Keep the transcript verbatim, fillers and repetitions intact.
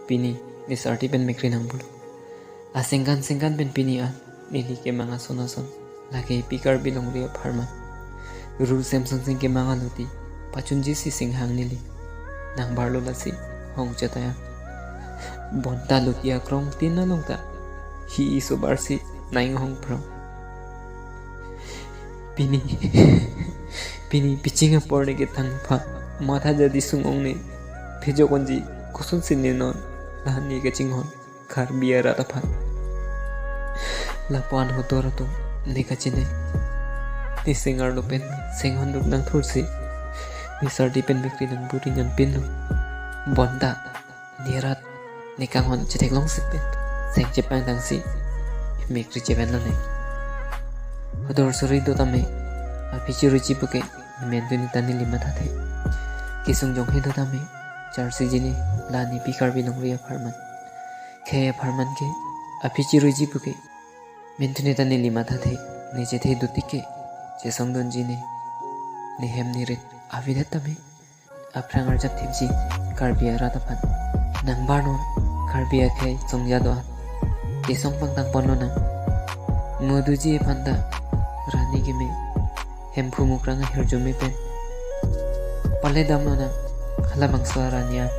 Pini, ne sarti pen mekri nangpulo. Asengkan sengkan pen pini an, neli kemang ason ason, lake pi Karbi longri apharman. Ru Semson Sing kemang aluti, pachunji si singhang neli. Nangbarlo lasi, hong chetayang. Bonta luti akrong tin along ta, hi isobar si, naing hong prong. Pini, pini piching apor ne kethang pha, matha jadi sung-ong ne, phejok onji, koson si ne non, lahan ne kachinghon, Karbi arat aphan. Lapu-an hotor atum, ne kachine. Ne seng arlo pen, seng honduk nangthursi, ne sarti pen mekri nangburi ngan pinlo. Bonta, ne rat, ne kanghon chetheklong sik pen, seng chepangdangsi, mekri chepenlo ne. Hotor suri do tame, aphi chiruji puke, ne menthu ne ta neli mathathe. Kesung jong he do tame, charsi jine, la ne pi Karbi longri apharman. Khei apharman ke, aphi chiruji puke, menthu ne ta neli mathathe, ne chethe do tik ke, chesong dunji ne, ne hem ne rit, avidhat tame, aphrang arjap thipji, Karbi arat aphan. Nangbarnon, Karbi akhei songja do-an. Kesong pangtang ponlonang. Moduji aphan ta, rani keme, Hemphu Mukrang ahirjume pen. Pale damlonang, halabangso arani an.